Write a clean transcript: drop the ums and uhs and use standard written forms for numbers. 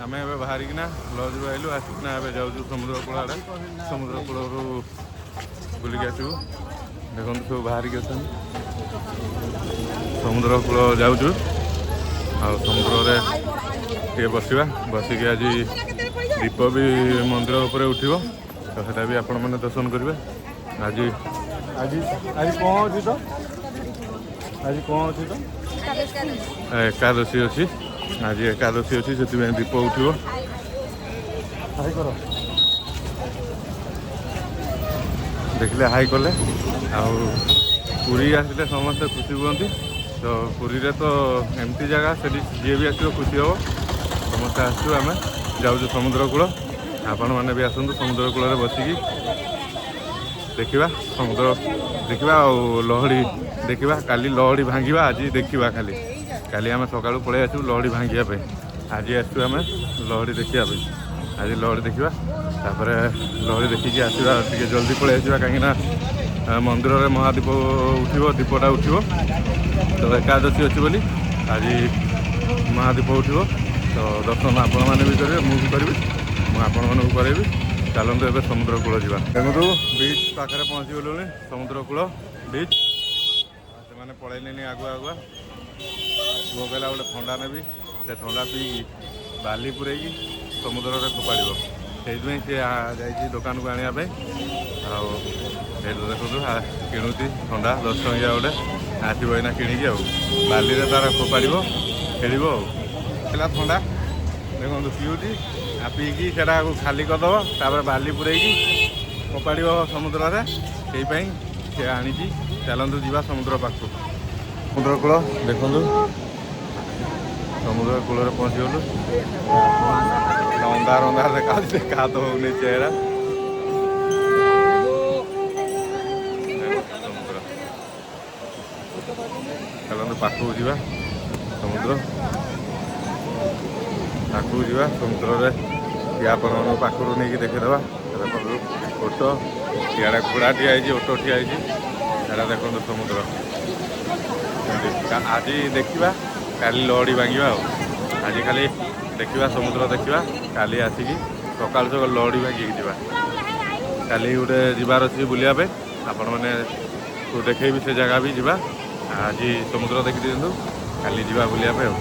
ଆମେ ଏବେ ବାହାରିକିନା ଲଜ୍ରୁ ଆଇଲୁ, ଆସିକିନା ଏବେ ଯାଉଛୁ ସମୁଦ୍ର କୂଳ ଆଡ଼େ। ସମୁଦ୍ର କୂଳରୁ ବୁଲିକି ଆସିବୁ। ଦେଖନ୍ତୁ, ସବୁ ବାହାରିକି ଅଛନ୍ତି। ସମୁଦ୍ର କୂଳ ଯାଉଛୁ ଆଉ ସମୁଦ୍ରରେ ଟିକେ ବସିବା। ବସିକି ଆଜି ଦୀପ ବି ମନ୍ଦିର ଉପରେ ଉଠିବ, ତ ସେଟା ବି ଆପଣମାନେ ଦର୍ଶନ କରିବେ ଆଜି। ଆଜି ଆଜି କ'ଣ ଅଛି ତ? ଆଜି କ'ଣ ଅଛି ତ? ଏକାଦଶୀ ଅଛି ଆଜି। ଏକାଦଶୀ ଅଛି, ସେଥିପାଇଁ ଦୀପ ଉଠିବ। ହାଇ କର। ଦେଖିଲେ, ହାଇ କଲେ। ଆଉ ପୁରୀ ଆସିଲେ ସମସ୍ତେ ଖୁସି ହୁଅନ୍ତି। ତ ପୁରୀରେ ତ ଏମିତି ଜାଗା, ସେଠି ଯିଏ ବି ଆସିବ ଖୁସି ହେବ। ସମସ୍ତେ ଆସିଛୁ, ଆମେ ଯାଉଛୁ ସମୁଦ୍ର କୂଳ। ଆପଣମାନେ ବି ଆସନ୍ତୁ, ସମୁଦ୍ର କୂଳରେ ବସିକି ଦେଖିବା, ସମୁଦ୍ର ଦେଖିବା ଆଉ ଲହଡ଼ି ଦେଖିବା। କାଲି ଲହଡ଼ି ଭାଙ୍ଗିବା, ଆଜି ଦେଖିବା ଖାଲି। କାଲି ଆମେ ସକାଳୁ ପଳେଇ ଆସିବୁ ଲହଡ଼ି ଭାଙ୍ଗିବା ପାଇଁ। ଆଜି ଆସିଛୁ ଆମେ ଲହଡ଼ି ଦେଖିବା ପାଇଁ। ଆଜି ଲହଡ଼ି ଦେଖିବା, ତାପରେ ଲହଡ଼ି ଦେଖିକି ଆସିବା। ଟିକେ ଜଲ୍ଦି ପଳେଇ ଆସିବା, କାହିଁକିନା ମନ୍ଦିରରେ ମହାଦୀପ ଉଠିବ, ଦୀପଟା ଉଠିବ। ତ ଏକାଦଶୀ ଅଛି ବୋଲି ଆଜି ମହାଦୀପ ଉଠିବ। ତ ଦର୍ଶନ ଆପଣମାନେ ବି କରିବେ, ମୁଁ ବି କରିବି, ମୁଁ ଆପଣମାନଙ୍କୁ କରାଇବି। ଚାଲନ୍ତୁ, ଏବେ ସମୁଦ୍ର କୂଳ ଯିବା। ଦେଖନ୍ତୁ, ବିଚ୍ ପାଖରେ ପହଞ୍ଚିଗଲୁଣି। ସମୁଦ୍ର କୂଳ ବିଚ୍। ସେମାନେ ପଳେଇଲେନି ଆଗୁଆ ଆଗୁଆ। ପୁଅ କହିଲା ଗୋଟେ ଥଣ୍ଡା ନେବି, ସେ ଥଣ୍ଡା ପିଇକି ବାଲି ପୁରେଇକି ସମୁଦ୍ରରେ ଫୋପାଡ଼ିବ। ସେଇଥିପାଇଁ ସେ ଯାଇଛି ଦୋକାନକୁ ଆଣିବା ପାଇଁ। ଆଉ ଏଇଠି ଦେଖନ୍ତୁ, କିଣୁଛି ଥଣ୍ଡା, 10 ଟଙ୍କିଆ ଗୋଟେ। ଆସିବ ଏଇନା କିଣିକି ଆଉ ବାଲିରେ ତାର ଫୋପାଡ଼ିବ, ଖେଳିବ। ଆଉ ହେଲା ଥଣ୍ଡା, ଦେଖନ୍ତୁ ପିଉଛି। ଆଉ ପିଇକି ସେଟାକୁ ଖାଲି କରିଦେବ, ତାପରେ ବାଲି ପୁରେଇକି ଫୋପାଡ଼ିବ ସମୁଦ୍ରରେ। ସେଇପାଇଁ ସେ ଆଣିଛି। ଚାଲନ୍ତୁ ଯିବା ସମୁଦ୍ର ପାଖକୁ। ସମୁଦ୍ର କୂଳ ଦେଖନ୍ତୁ, ସମୁଦ୍ର କୂଳରେ ପହଞ୍ଚିଗଲୁ। ଅନ୍ଧାର ଅନ୍ଧାର ଦେଖାଯାଉଛି, ଦେଖା ତ ହଉନି ଚେହେରା। ସମୁଦ୍ର, ଚାଲନ୍ତୁ ପାଖକୁ ଯିବା। ସମୁଦ୍ର ପାଖକୁ ଯିବା। ସମୁଦ୍ରରେ ଟିକେ ଆପଣମାନଙ୍କ ପାଖରୁ ନେଇକି ଦେଖିଦେବା। ଦେଖନ୍ତୁ, ଓଟ ଇଆଡ଼େ, ଘୋଡ଼ା ଠିଆ ହେଇଛି, ଓଟ ଠିଆ ହେଇଛି। ଏଇଟା ଦେଖନ୍ତୁ ସମୁଦ୍ର। ଆଜି ଦେଖିବା, କାଲି ଲହଡ଼ି ଭାଙ୍ଗିବା। ଆଉ ଆଜି ଖାଲି ଦେଖିବା, ସମୁଦ୍ର ଦେଖିବା। କାଲି ଆସିକି ସକାଳୁ ସକାଳୁ ଲହଡ଼ି ଭାଙ୍ଗିକି ଯିବା। କାଲି ଗୋଟେ ଯିବାର ଅଛି ବୁଲିବା ପାଇଁ, ଆପଣମାନେ ଦେଖେଇବି, ସେ ଜାଗା ବି ଯିବା। ଆଜି ସମୁଦ୍ର ଦେଖିଦିଅନ୍ତୁ, କାଲି ଯିବା ବୁଲିବା ପାଇଁ। ଆଉ